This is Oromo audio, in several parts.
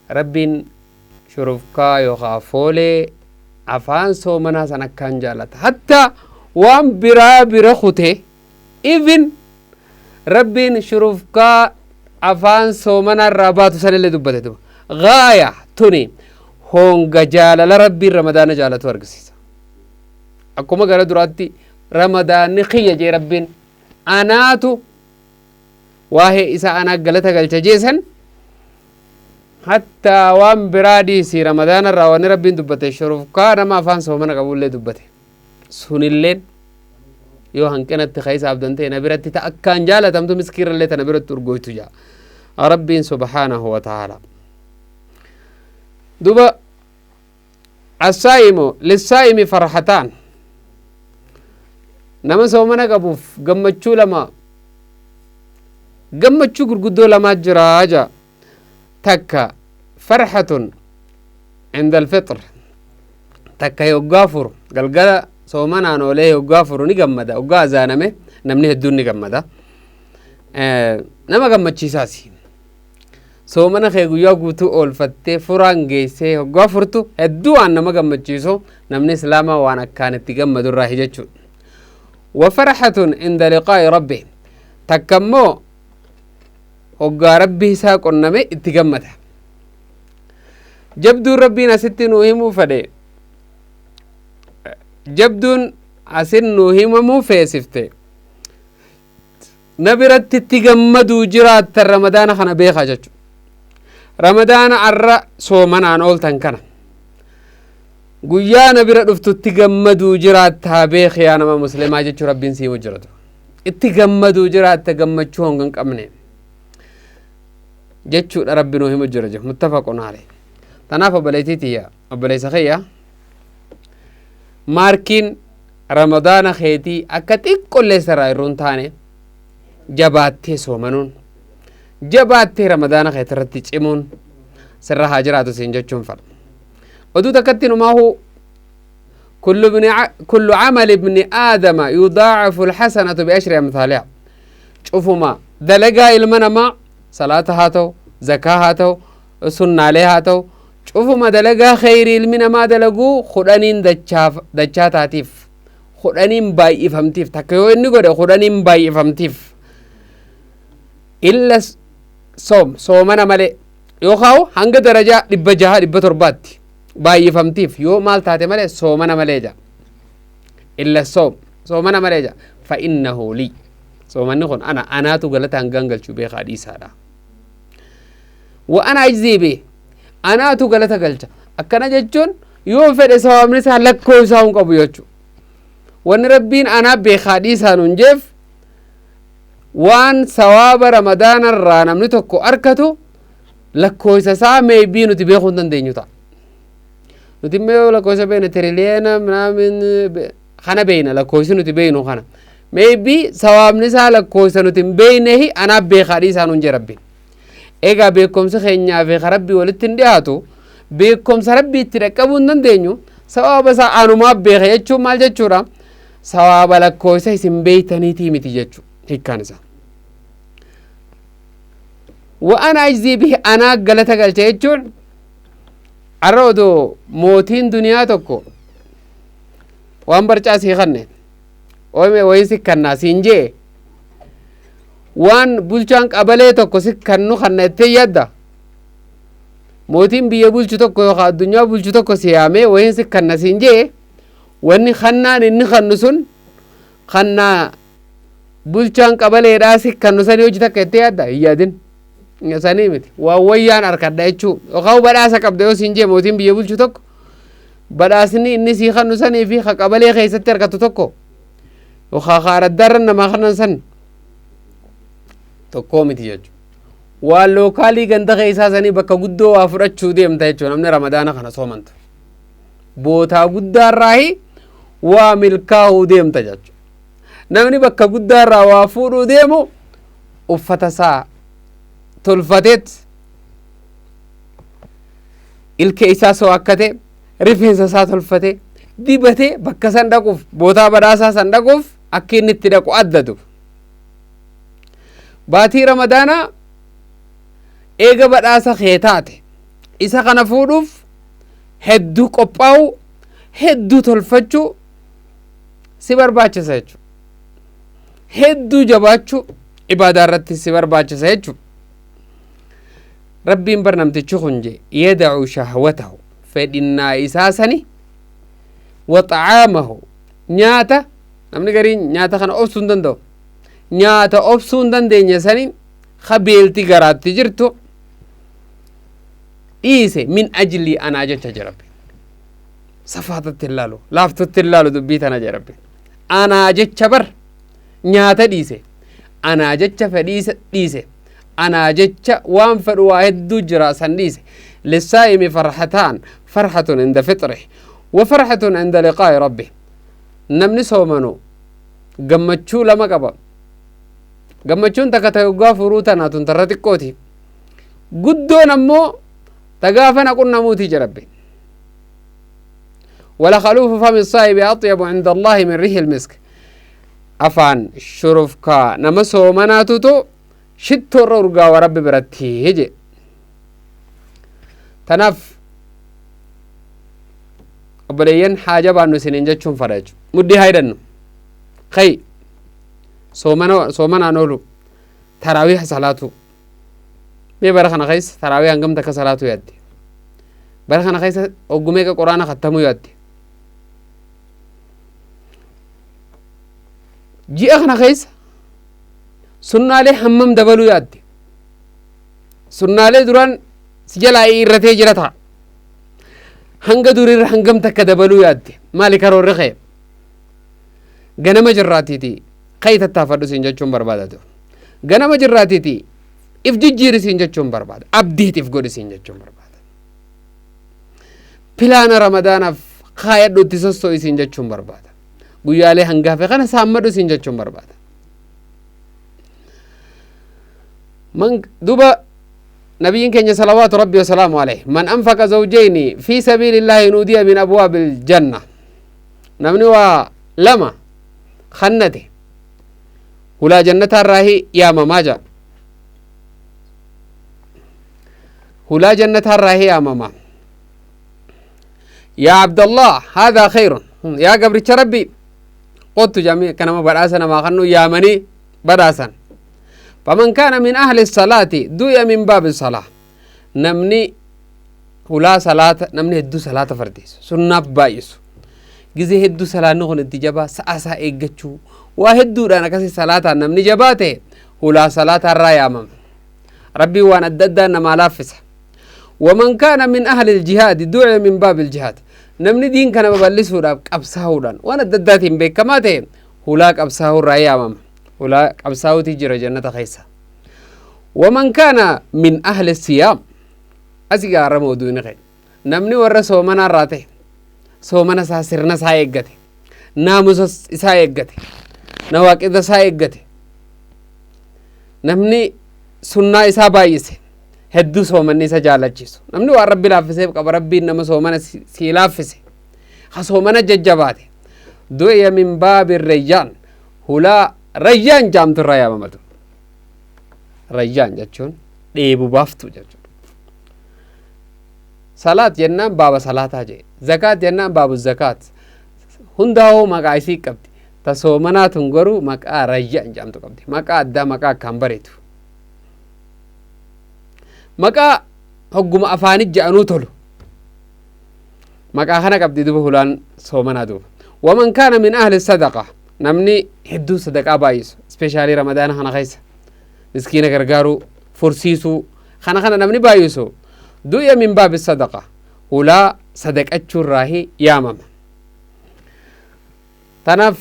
Rabbiin shurufkaa yookaa foolee afaan soomanaa san akkaan jaalata. Hatta waan biraa bira kute, even Rabbiin shurufkaa afaan soomanaa irraa baatu sanillee dubbate. Duba gaaya tuni honga jaalala Rabbiin Ramadaana jaalatu argisiisa. Akkuma gara duraatti Ramadaanni kiyya jee, Rabbiin anaatu waa'ee isa anaa galata galcha jeesan, hattaa waan biraa dhiisii Ramadaana irraa wanni Rabbiin dubbate shurufkaa nama afaan soomana qabullee dubbate. Sunilleen yoo hanqinatti keessa abdan ta'e, na biratti ta akkaan jaalatamtu miskiirallee tana biratti urgoytu jaa Rabbiin سبحانه وتعالى. Duba الصائم للصائم فرحتان, nama soomana qabuuf gammachuu lama, gammachuu gurguddoo lamaa jiraa jaa. Takka فرحة عند الفطر, takka yoggaa furu, galgala soomanaan oolee yoggaa furu ni gammada. Yoggaa azaaname namni hedduun ni gammada, nama gammachiisaasi. Soomana kee guyyaa guutuu oolfattee furaan geessee hoggaa furtu hedduu waan nama gammachiisu, namni Islaamaa waan akkaan itti gammadu irraa jechuudha. وفرحة عند لقاء ربه, takka immoo hoggaa Rabbii isaa qonname itti gammada. Jabduun Rabbiin asitti nuu himuu fedhe, jabduun asin nuu himamuu feesifte, na biratti itti gammaduu jiraattan Ramadaana kana beekaa jechu. Ramadaana arra soomanaan ooltan kana guyyaa na bira dhuftutti gammaduu jiraattaa beeki, yaa nama Muslimaa jechuu. Rabbiin siimu jiratu itti gammaduu jiraatta, gammachuu honga hin qabne jechuudha Rabbi nuu himu jira jechu. متفق عليه. Tanaaf obboleettii tiyya, obboleessa kiyya, maarkiin Ramadaana keetii akka xiqqollee irraa irruun taane jabaattee soomanuun, jabaattee Ramadaana keetii irratti cimuun sirra haa jiraatu siin jechuun fadha. Oduu takkatti numaahu كل عمل ابن آدم يضاعف الحسنة بعشر أمثالها, cufuma dalagaa ilma namaa, salaata haa ta'u, zakaa haa ta'u, sunnaalee haa ta'u, cufuma dalagaa kheyrii ilmi namaa dalaguu 10n dachaa taatiif, 10n baay'ifamtiif. Takka yoo inni godhe 10n baay'ifamtiif. إلا الصوم, soomana malee, yookaan hanga darajaa 600 700tti baay'ifamtiif yoo maal taate malee, soomana malee jaa. إلا الصوم, soomana malee jaa. فإنه لي, soomanni kun ana, anaatu galata hangaan galchuu beekaa dhiisaadha. وأنا أجزي به, anaatu galata galcha. Akkana jechuun yoo fedhe sawaabni isaa lakkoo isaa hin qabu jechuu. Wanni Rabbiin anaa beekaa dhiisaa nun jeef, waan sawaaba Ramadaanarraa namni tokko arkatu lakkoofsa isaa maybe nuti beekuu hin dandeenyu ta'a. Nuti immoo yoo lakkoofsa beekne tiriliyeena ምናምን kana beekna, lakkoofsi nuti beeknu kana. Maybe sawaabni isaa lakkoofsa nuti hin beeknehi anaaf beekaa dhiisaa nuun jee Rabbiin. Egaa beekumsa keenyaa fi Rabbii walitti hin dhiyaatu, beekumsa Rabbii itti dhaqqabuu hin dandeenyu. Sawaaba isaa anumaaf beeka jechuun maal jechuudha? Sawaaba lakkoofsa isin beeytaniitii miti jechuu hiikkaan isaa. وأنا أجزي به, anaa galata galcha jechuun, arra odoo mootiin duniyaa tokko waan barcaa sii kanne oome wayii si kannaa siin jee, waan bulchaan qabalee tokko si kannu kanna jettee yaadda? Mootiin biyya bulchu tokko yookaan addunyaa bulchu tokko si yaamee wayiin si kanna siin jee, wanni kannaan inni kannu sun kannaa bulchaan qabaleedhaa si kannu sanii hojii takka jettee yaadda? Hin yaadin. Sanii miti, waan wayyaan harkadha jechuu. Yookaan badhaasa qabda yoo siin jee mootiin biyya bulchu tokko, badhaasni inni sii kannu sanii fi ka qabalee keessatti argattu tokko yookaan ka araddaarra namaa kannan san tokkoo miti jechuudha. Waan local ganda keessaa sanii bakka guddoo waa fudhachuu deemta jechuudha namni Ramadaana kana soomantu. Bootaa guddaarraahi waa milkaa'uu deemta jechuudha. Namni bakka guddaarraa waa fuudhuu deemu uffata isaa tolfateet, ilkee isaa so'akkate, rifeensa isaa tolfate, dibatee bakka san dhaquuf, bootaa badhaasaa san dhaquuf akka inni itti dhaqu addatu. Baatii Ramadaanaa eega badhaasa kee taate Isa kana fuudhuuf hedduu qophaa'u, hedduu tolfachuu si barbaachisa jechuudha. Hedduu jabaachuu ibaadaa irratti si barbaachisa jechuudha. Rabbiin bar namtichi kun je yadacu shahwatahu, fedhinnaa isaa sani, wa xacaamahu, nyaata. Namni gariin nyaata kana obsuu hin danda'u. Nyaata obsuu hin dandeenye sani, ka beelti garaatti jirtu dhiise, min ajlii, anaa jecha je Rabbi. Safaatatti hin laalu, laaftutti hin laalu dubbii tana je Rabbi. Anaa jecha bar nyaata dhiise, anaa jecha fedhii dhiise, anaa jecha waan fedhu waa hedduu jira san dhiise. للصائم فرحتان، فرحة عند فطره وفرحة عند لقاء ربه. Namni soomanu gammachuu lama qaba. Gammachuun takka ta yoggaa furuu tanaa tun tarra xiqqooti, guddoon ammoo ta gaafa na qunnamuuti je Rabbi. ولخلوف فم الصائم أطيب عند الله من ريح المسك. Afaan shurufkaa nama soomanaatutu shittoorra urgaawa Rabbi biratti je. Tanaaf obboleeyyan, haaja baannu isiniin jechuun fadha jechuudha. Muddii haa hidhannu, kai soomana soomanaan oolu, taraawiha salaatu. Mee bara kana keessa taraawii hangam takka salaatu yaadde? Bara kana keessa oggumeeqa Quraana kattamuu yaadde? Ji'a kana keessa sunnaalee hammam dabaluu yaadde? Sunnaalee duraan si jalaa irratee jira ta'a, hanga durirra hangam takka dabaluu yaadde? Maali karoorri kee? Ganama jirraatiiti kai tattaafadhu siin jechuun barbaadatu. Ganama jirraatiiti if jijjiiri siin jechuun barbaada. Abdiit if godhi siin jechuun barbaada. Pilaana Ramadaanaaf kaayadhu, itti sossoo'i siin jechuun barbaada. Guyyaalee hangaafe kana saammadhu siin jechuun barbaada. Man duba nabiyyiin keenya صلوات ربي وسلامه عليه: من أنفق زوجين في سبيل الله نودي من أبواب الجنة. Namni waa lama kannate hulaa jannataa irraahi yaamamaa jaa, hulaa jannataa irraahi yaamamaa: يا عبد الله هذا خير، yaa gabricha Rabbi qottu jami. Kanama badhaasa namaa kannu yaamanii badhaasan. فمن كان من أهل الصلاة دعي من باب الصلاة. Namni hulaa salaata, namni hedduu salaata fardeessu, sunnaaf baay'isu, gizee hedduu salaanni kun itti jabaa, sa'a isaa eeggachuu, waa hedduudhaan akkasii salaataan namni jabaa ta'e hulaa salaataa irraa yaamama. Rabbiin waan adda addaa namaa laaffisa. ومن كان من أهل الجهاد دعي من باب الجهاد. Namni diin kana babal'isuudhaaf qabsaa'uudhaan waan adda addaatiin beekamaa ta'e hulaa qabsaa'uu irraa yaamama. Hulaa qabsaa'uuti jira jannata keessa. ومن كان من أهل الصيام, asii gaara mooduuni kee, namni warra soomanaa irraa ta'e, soomana isaa sirna isaa eeggate, naamusa isaa eeggate, nawaaqida isaa eeggate, namni sunnaa isaa baay'ise, hedduu soomanni isa jaalachiisu, namni waan Rabbi laaffiseef qaba. Rabbiin nama soomana sii laaffise, ha soomana jajjabaate, دعي من باب الريان, hulaa Rayyaan jaamtu irraa yaamamatu. Rayyaan jechuun dheebu baaftu jechuudha. Salaat jennaan baaba salaataa jee, zakaat jennaan baabu zakaat, hundaa'uu maqaa isii qabdi. Ta soomanaa tun garuu maqaa Rayyaan jaamtu qabdi, maqaa addaa, maqaa akkaan bareedu, maqaa hogguma afaanit je'anuu tolu, maqaa kana qabdi duba hulaan soomanaa duuba. ومن كان من أهل الصدقة, namni hedduu sadaqaa baay'isu, especially Ramadaana kana keessa miskiina gargaaruu, fursiisuu, kana kana namni baay'isu, دعي من باب الصدقة, hulaa sadaqachuurraahi yaamama. Tanaaf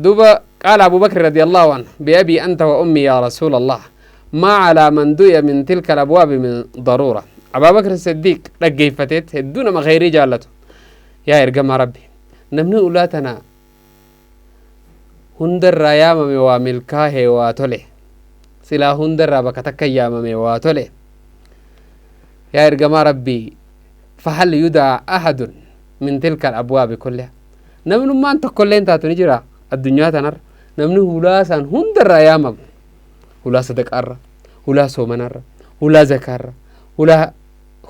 duuba قال أبو بكر رضي الله عنه: بأبي أنت وأمي يا رسول الله، ما على من دعي من تلك الأبواب من ضرورة. أبا بكر الصديق dhaggeeffateet hedduu nama khayrii jaallatu: yaa ergamaa Rabbi, namni ulaa tana hundarraa yaamame waa milkaahee waa tole, silaa hundarraa bakka takka yaamame waa tole. Yaa ergamaa Rabbii, فهل يدعى أحد من تلك الأبواب كلها? Namnummaan tokkolleen taatu ni jira addunyaa tanarra, namni hulaa san hundarraa yaamamu, hulaa sadaqaarra, hulaa soomanarra, hulaa zakaarra, Hulaa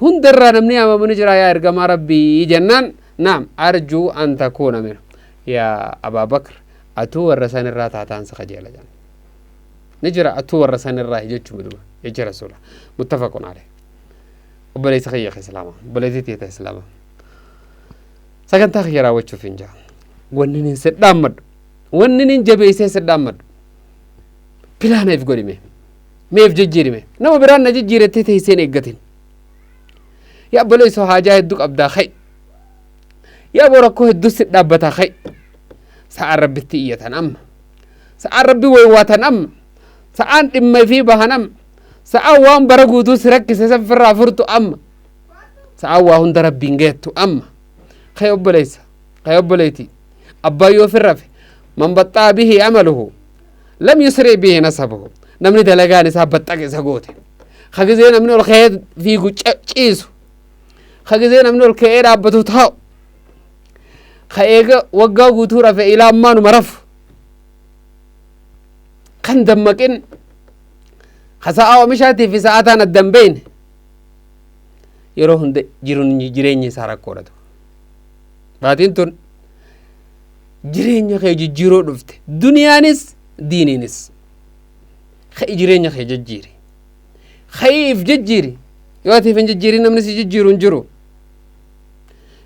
hundarraa namni yaamamu ni jira yaa ergamaa Rabbii jennaan, naam, arjuu an takuuna minhu, yaa Abaa Bakr, atuu warra san irraa taataan si kajeela jedhan. Ni jira atuu warra san irraa jechuu duba jecha Rasuula. Muttafaqun alayh. Obboleessa kiyya ka Islaamaa, obboleettii tiyya ta Islaamaa, sagantaa kiyya raawwachuuf hin jaa. Wanni nin si dhaammadhu, wanni nin jabeessee si dhaammadhu, pilaana if godhime, meef jijjiirime, nama biraan na jijjiirettee teessee hin eeggatin. Yaa obboleessoo, haajaa hedduu qabdaa, ka'i. Yaa boo, rakkoo hedduu si dhaabbataa, ka'i. Sa'aan Rabbitti iyyatan amma, sa'aan Rabbi waywaatan amma, sa'aan dhimma ifii bahan amma, sa'aan waan bara guutuu si rakkise san firraa furtu amma, sa'aan waa hunda Rabbiin geettu amma. Ka'i obboleessa, ka'i obboleetii. Abbaan yoo firrafe, man baxxaa bihi amaluhu lam yusri bihi nasabuhu, namni dalagaan isaa baxxaqe isa goote, ka gizee namni ol ka'ee fiigu ciisu, ka gizee namni ol ka'ee dhaabbatu taa'u, ka eega waggaa guutuu rafe ilaa ammaanuma rafu, kan dammaqin, ka sa'aa oomishaatii fi sa'aa taan adda hin beeyne, yeroo hunda jiruun jireenyi isaa rakkoodhatu. Baatiin tun jireenya kee jijjiiruu dhufte, duniyaanis diiniinis. Ka'i, jireenya kee jijjiiri, ka'ii if jijjiiri. Yoo ati if hin jijjiirin, namni si jijjiiru hin jiru.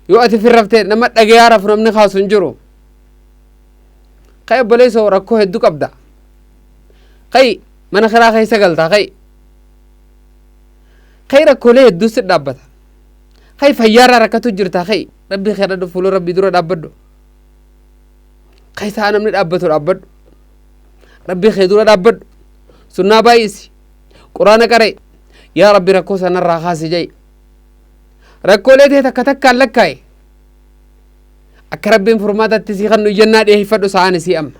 Yoo ati firraftee nama dhagayaa rafu, namni kaasu hin jiru. Ka'i obboleessoo, rakkoo hedduu qabda, ka'i. Mana kiraa keessa galtaa, ka'i. Ka'i, rakkoolee hedduu si dhaabbata, ka'i. Fayyaarraa rakkatu jirta, ka'i. Rabbii kee dhadhu, fuula Rabbii dura dhaabbadhu. Ka'i, sa'a namni dhaabbatu dhaabbadhu, Rabbii kee dura dhaabbadhu, sunnaa baay'isi, Quraana qara'e, yaa Rabbi rakkoo sanarraa kaasi ja'i. Rakkoolee ta'e takka takkaan lakkaa'e, akka Rabbiin furmaatatti sii kannu iyyannaa dhiyeeffadhu. Sa'aan isii amma.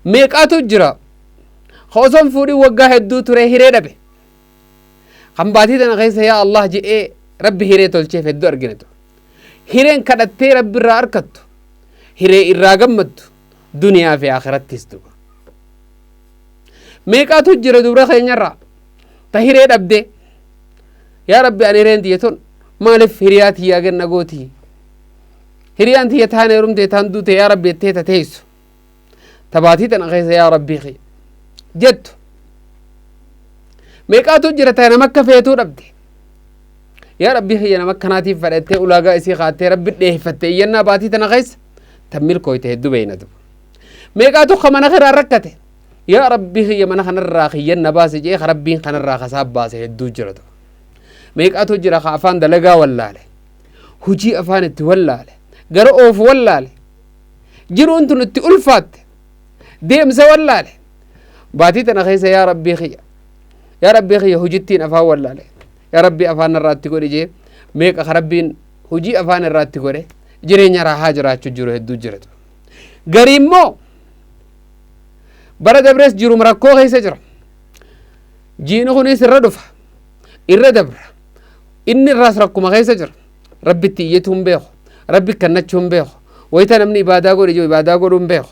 Meeqaatu jira ka osoon fuudhin waggaa hedduu ture hiree dhabe, kan baatii tana keessa yaa Allah je'ee Rabbi hiree tolcheef hedduu arginetu. Hireen kadhattee Rabbi irraa arkattu, hiree irraa gammaddu duniyaa fi akhirattis duba. Meeqaatu jira dubra keenyarraa ta hiree dhabdee, yaa Rabbi, ani hireen tiyya tun maaliif hiriyaa tiyyaa ganna gootii, hiriyaan tiyya taan heerumtee taan duute, yaa Rabbi jettee ta teessu, ta baatii tana keessa yaa Rabbii kiyya jettu meeqaatu jira? Ta nama akka feetuu dhabde, yaa Rabbii kiyya nama akkanaatiif fadhattee, ulaagaa isii kaattee, Rabbi dheeffatte, iyyannaa baatii tana keessa tan milkooyte hedduu beeynatu. Meeqaatu ka mana kiraa rakkate, yaa Rabbii kiyya mana kanarraa kiyyan na baase jee, ka Rabbiin kanarraa kasaa baase hedduu jira. Meeqaatu jira ka afaan dalagaa wallaale, hujii afaan itti wallaale, gara oofu wallaale, jiruun tun itti ulfaatte, deemsa wallaale, baatii tana keessa yaa Rabbii kiyya, yaa Rabbii kiyya, hujittiin afaan wallaale, yaa Rabbii afaan irraa itti godhi jee, meeqa ka Rabbiin hujii afaan irraa itti godhe jireenya raahaa jiraachuu jiru hedduu jiratu. Garii immoo bara dabrees jiruma rakkoo keessa jira. Jiini kunis irra dhufa, irra dabra, inni irraas rakkuma keessa jira. Rabbitti iyyatuu hin beeku, Rabbi kannachuu hin beeku, wayita namni ibaadaa godhe jiru ibaadaa godhuu hin beeku,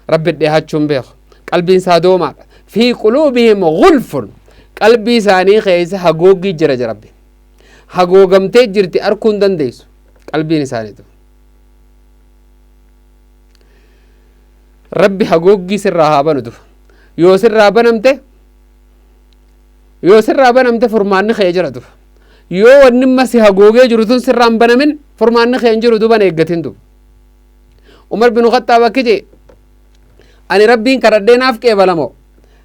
Rabbi dhiyaachuu hin beeku, qalbiin isaa doomaadha. Fi quluubihim gulfun, qalbii isaanii keessa haguuggii jira jira. Rabbi hagoogamtee jirti, arkuu hin dandeessu qalbiin isaaniitu. Rabbi haguuggii sirraa haa banu. Dufa yoo sirraa banamte, yoo sirraa banamte, furmaanni kee jira. Dufa yoo wanni amma si hagoogee jiru tun sirraa hin banamin, furmaanni kee hin jiru. Duban eeggatin. Duba Umar bin Khattaab akki jee: ani Rabbiin kadhadhee naaf qeebalamo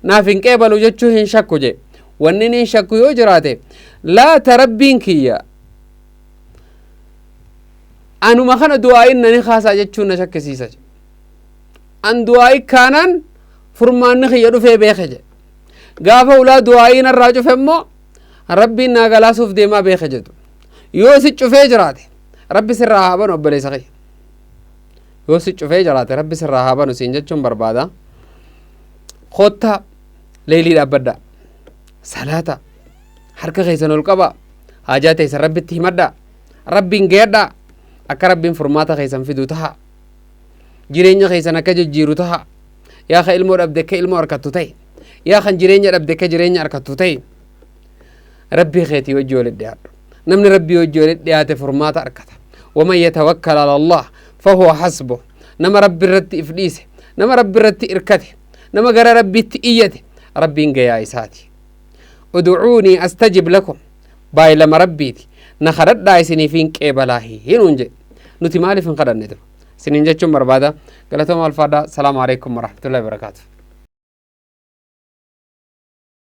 naaf hin qeebalu jechuu hin shakku jee. Wanni hin shakku yoo jiraate, laata Rabbiin kiyya anuma kana du'aayin nani kaasaa jechuun na shakkisiisa je. An du'aayi kaanaan furmaanni kiyya dhufee beeke je. Gaafa ulaa du'aayii narraa cufe immoo Rabbiin naa galaasuuf deemaa beeke jedhu. Yoo si cufee jiraate, Rabbi sirraa haa banu. Obboleessa kiyya, yoo si cufee jiraate, Rabbi sirraa haa banu siin jechuun barbaada. Kottaa leelii dhaabbadhaa, salaata, harka keessan ol qabaa, haajaa teessan Rabbitti himadhaa, Rabbiin geedhaa, akka Rabbiin furmaata keessan fidu taha, jireenya keessan akka jijjiiru taha. Yaa ka ilmoo dhabde, akka ilmoo harkattu ta'e. Yaa kan jireenya dhabde, akka jireenya harkattu ta'e. Rabbii keetii wajji walitti dhiyaadhu. Namni Rabbii wajji walitti dhiyaate furmaata argata. Waman yatawakkal ala Allah fahuwa hasbuh. Nama Rabbi irratti if dhiise, nama Rabbi irratti irkate, nama gara Rabbiitti iyyate, Rabbiin gayaa isaati. Uducuunii astajib lakum. Baay'ilama Rabbiiti. Na kadhadhaa isiniif hin qeebalaahi hinuun jedhe. Nuti maaliif hin kadhanne dura? Isiniin jechuun barbaada. Galatooma, alfaadhaa. Salaamu alaikum warahmatullahi wabarakaatu.